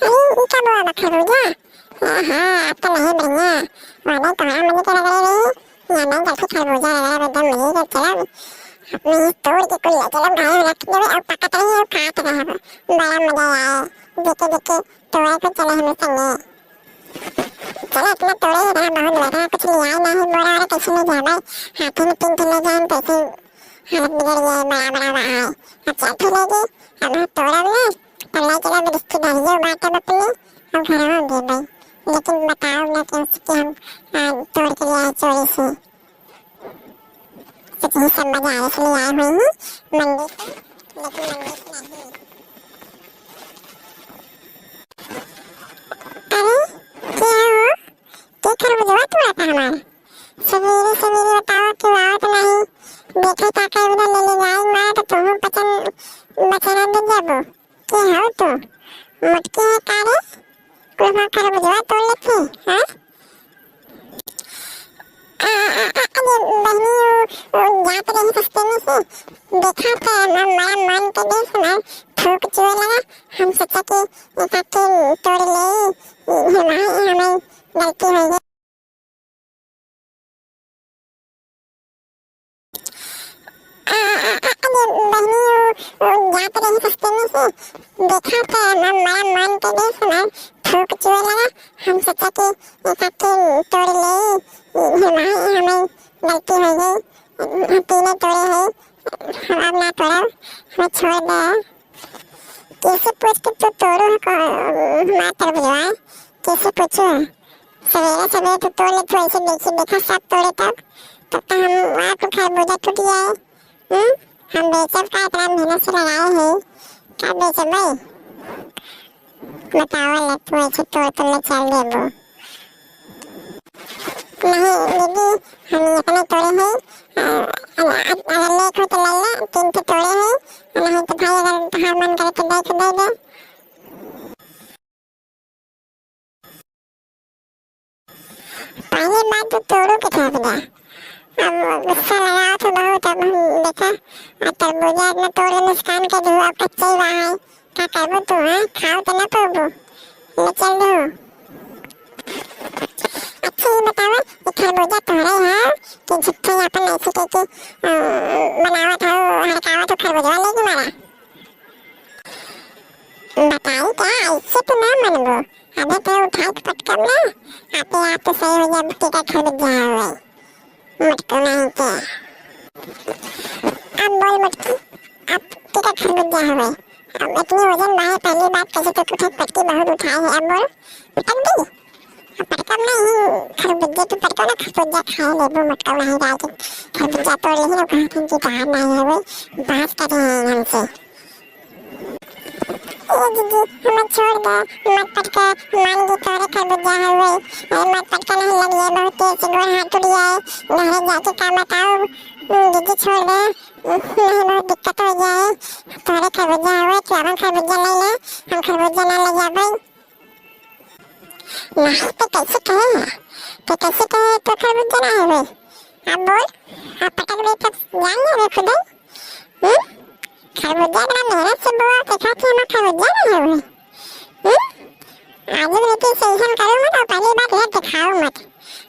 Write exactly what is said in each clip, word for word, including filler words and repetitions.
अरे, ई का बोआ बा खरबूजा? हाँ, हाँ, अब तो नहीं बढ़िया। वादा तोहरा मजे के लग रहे रही। या नहीं गलती खरबूजा लग रहा एकदम मजे के चलब। अपने ही तोड़ के कुल ले चलब, घरे में रख देवे और पकत रही और खात रहब। बड़ा मजा आए। देखे देखे तोड़े को चले हम संगे। चलो, इतना तोड़े ही रहा, बहुत लगा, कुछ ले आए नहीं, बोरा वाला कैसे ले जाबे? हाथी में तीन ठे ले जाए, कैसे हालत बिगड़ गया है, बड़ा बड़ा बा है। अच्छा, फिर ले गए, अब हम तोड़ब ना, तो ले चलो, रिश्तेदारियों बांटब अपने, और घर में देबे। लेकिन बताओ ना कि उसके हम, आ, तोड़ के ले आए चोरी से। तो यही सब मजा आए, इसलिए आए हुए हैं मंडी से, लेकिन मंडी से नहीं। अरे, क्या हो? के खरबुजवा तोड़ा था हमार? सवेरे सवेरे बताओ, क्यों आवत नहीं? देखे का का उधर ले ले जाए मार, तो तुम पचन बचना दे जाबो। के हो तू? मोटकी है का रे? कुल हमार खरबुजवा तोड़ लेती, हाँ? आ, आ, आ, अरे बहनी, वो, वो जात रही रस्ते में से, देखा तो हमार मन के देश हमार थूक चुए लगा, हम सोचा कि एक आध ठे तोड़ ले, ये हमारे, हमें गलती हो गई। आ, आ, आ, अरे बहनी, वो, वो जात रही रस्ते में से, देखा तो हमार मन के देश हमार थूक चुए लगा, हम सोचा कि एक आध ठे तोड़ ले, ये हमारे, हमें गलती हो गई, हम तीनों तोड़े हैं, हम अब ना तोड़ब, हमें छोड़ दे। कैसे पूछ के तू तोड़ू है को-, हमार तरबुजवा? कैसे पूछू? सवेरे सवेरे तू तोड़ ले, तू ऐसे देखी देखा सब तोड़े तब, तब तो हम, आपको खरबूजा टूट जाए। हम्म? हम बेचब का, इतना मेहनत से लगाए हैं, क्या बेचब भाई? बताओ ले, तू ऐसे तोड़ तोड़ ले चल देबो। नहीं दीदी, हम इतने तोड़े हैं, अ, अ, अगर लेट हो तो ले ले, तीन ठे तोड़े हैं, नहीं तो भाई अगर तोहार मन करे तो दे के दे दे। पहली बात तो तोड़ू के ठोक दे। अब गुस्सा लगा तो बहुत, अब हम देखा, आ तरबूजा इतना तोड़ के नुकसान के दिहू, अब कच्चा ही बा है। का करबो तू, हैं? खाओ तो ना पउबो। ले चल दो। अच्छा, ये बतावा, ये खरबूजा तोहरे है कि झूठे यहाँ पर ऐसे कह के, अ, बनावत हो, हड़कावत हो, खरबूजवा लेके मारा? बताई का, ऐसे तो ना मनबो। अबे तो उठाई के पटकब ना, आपे आप तो सही हो जाए, बुट्टी का खरबूजा हवे। मटको नहीं के। अब बोल मटकी, अब टिका खरबूजा हवे। अब इतनी वजन बा है, पहली बात कैसे तो उठे पटकी बहुत उठाए है। अब बोल, पटक दी। अब पटकब नहीं, खरबूजे तू पटको ना, खरबूजा खाए लेबो, मटको नहीं रहा कि खरबूजा तोड़ लेही ना, कहाँ थी कि कहाँ नहीं हवे, बात करे हैं हमसे। ए दीदी, हमें छोड़ दे, मत पटके, मान ली तोरे खरबूजा हवे। ए, मत पटके, नहीं लगिए, बहुत तेज से गोड़ हाथ टूट जाए। घरे जाके का बताओ, दीदी छोड़ दे, नहीं बहुत दिक्कत हो जाए। तोरे खरबूजा हवे, तू अपन खरबूजा ले ले, हम खरबूजा ना ले जाबे। नहीं तो कैसे कहे, तो कैसे कहे तो खरबूजा ना हवे? अब बोल, अब पटक दे तब जान ले खुदे। हम्म? खरबूजा इतना मेहनत से बोआ, देखा कि हमार खरबूजा नहीं हुए। हम्म? आगे लेकिन से ऐसा करो मत और पहली बात ये दिखाओ मत।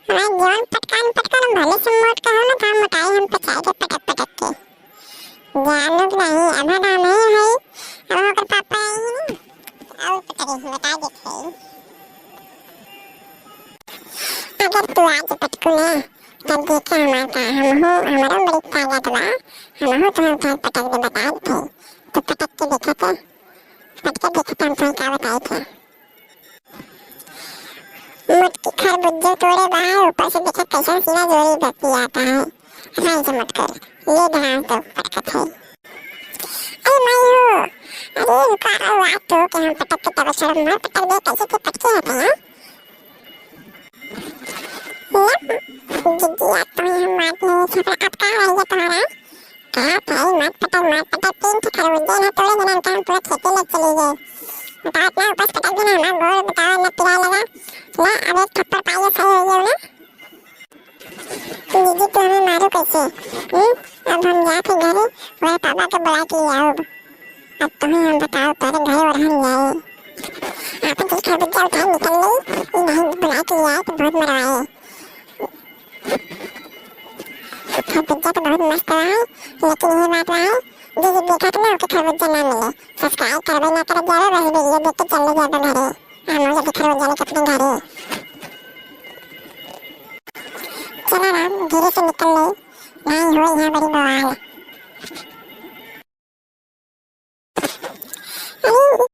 हमारे जीवन पटकान पटकान भले से मोट कहो ना, तो हम मोटाई हम पचाए के पटक पटक के। जानू कि नहीं, अब हम नहीं है, अब ओकर पापा आई ना, और पता नहीं, बता देते हैं। अगर तू आज पटकू ना, तब देखे हमार का, हम हो, हमारा बड़ी ताकत बा, हम हो तुम्हें उठा पटक दे, बता देते हैं। तो पटक के देखे थे, पटक के देखे थे, हम तुम्हें क्या बताए थे। मोटकी खरबूजे तोड़े बा, ऊपर से देखे कैसन सीना जोरी बतियाता है। हाँ, ऐसे मत कर, ये ध्यान से पटकत है। अरे माई हो, अरे रुका, अरे बात तो के हम पटक के तब शर्म मत पटक दे, कैसे के पटके होते हैं? ये दीदी, अब तो हम बात नहीं छपरा, अब का रह गया तुम्हारा? का भाई, मत पटक, मत पटक, तीन ठे खरबूजे ना तोड़े देना, हम पूरा खेते ले चले गए। बताओ, इतना ऊपर से पटक देना, हमारा गोड़ बताओ, ना पिराए लगा। ले, अब एक थप्पड़ पाइए, सही हो गया ना। दीदी, तू हमें मारो कैसे? हम्म? अब हम जाते घरे, वह पापा के बुला के ले आओ। अब तुम्हें हम बताओ, तेरे घरे और हम जाए। आपन खरबूजा उठाए निकल गई, ई नहीं बुला के ले आए तो बहुत मरवाए। खरबूजा तो बहुत मस्त रहा है, लेकिन ये बात रहा है, जे जे देखा के ना ओके खरबूजा ना मिले। सब्सक्राइब करबे ना करे, जरूर रही वीडियो देख के चल ले जाबे घरे। हम लोग जल्दी खरबूजा लेके अपने घरे। चला राम, धीरे से निकल ले, नहीं हो यहाँ बड़ी बवाल।